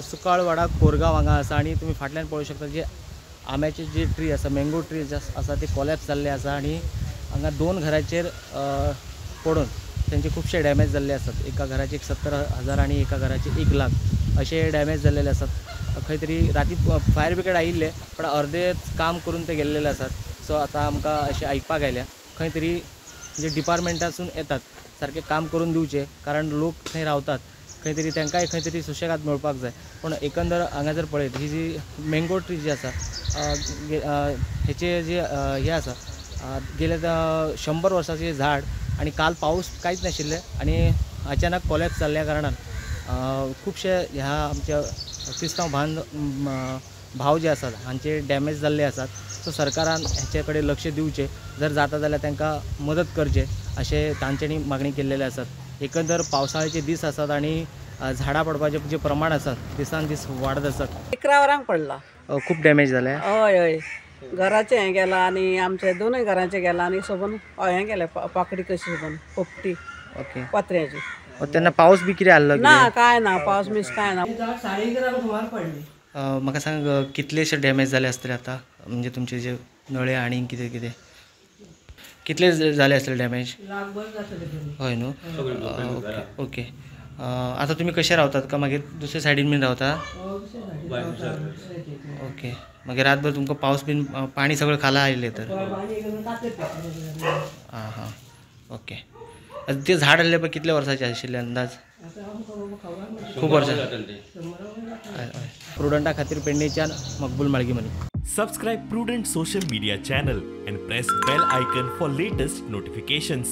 सुकाळवाडा कोरगांव हांगा आसा आनी तुमी फाटल्यान पळोवंक शकता जे आंब्याचे जे ट्री आसा, मँगो ट्री आसा ते कोलॅप्स जाल्ले आसा आनी हांगा दोन घराचेर पडून तेंचे खुबशे डॅमेज जाल्ले आसात. एका घराचे एक 70,000 आनी एका घराचे 1 लाख अशे डॅमेज जाल्लेले आसात. खंय तरी राती फायर ब्रिगेड आयिल्ले पण अर्दे काम करून ते गेल्लेले आसात. सो आतां आमकां अशें आयकपाक आयल्या खंय तरी जे डिपार्टमेंटासून येतात सारकें काम करून दिवचें, कारण लोक थंय रावतात, खंय तरी तांकांय खंय तरी सुशेगाद मेळपाक जाय. पूण एकंदर हांगा जर पळयत ही जी मँगो ट्री जी आसा हेचे जे हे आसा गेले 100 वर्साचें झाड आनी काल पावस कांयच नाशिल्लें आनी अचानक कोलॅप्स जाल्ल्या कारणान खुबशे ह्या आमच्या क्रिस्तांव भाव जे आसात हांचे डॅमेज जाल्ले आसात. सो सरकारान हेचे कडेन लक्ष दिवचें, जर जाता जाल्यार तांकां मदत करचें अशें तांच्यांनी मागणी केल्लेले आसात. एकंदर पावसाळ्याचे दीस आसात आनी झाडां पडपाचें जे प्रमाण आसात दिसान दीस वाडत आसात. 11 वरांक पडला, खूब डॅमेज जालें. हय हय, घराचें हें गेलां आनी आमचे दोनूय घरांचें गेलां आनी सोबून हें गेलें पाकडी कशी सोबून पोपटी. ओके, पत्र्याची. तेन्ना पावस बी कितें आहलो? ना, कांय ना, पावस मीस कांय ना. 11:30 सुमार पडली. म्हाका सांग कितलेशे डॅमेज जाले आसतले आतां, म्हणजे तुमचे जे नळे आनी कितें कितें कितले जाले आसतले डॅमेज? हय न्हू. ओके ओके, आतां तुमी कशे रावतात का मागीर दुसरे सायडीन बीन रावता? ओके, मागीर रातभर तुमकां पावस बीन पाणी सगळें खाला आयलें तर? आं हां, ओके. ते झाड आहलें पळय कितले वर्साचें आशिल्लें अंदाज? खूब वर्सां. प्रुडंटा खातीर पेडणेच्यान Maqbool Malgimani. Subscribe Prudent social media channel and press bell icon for latest notifications.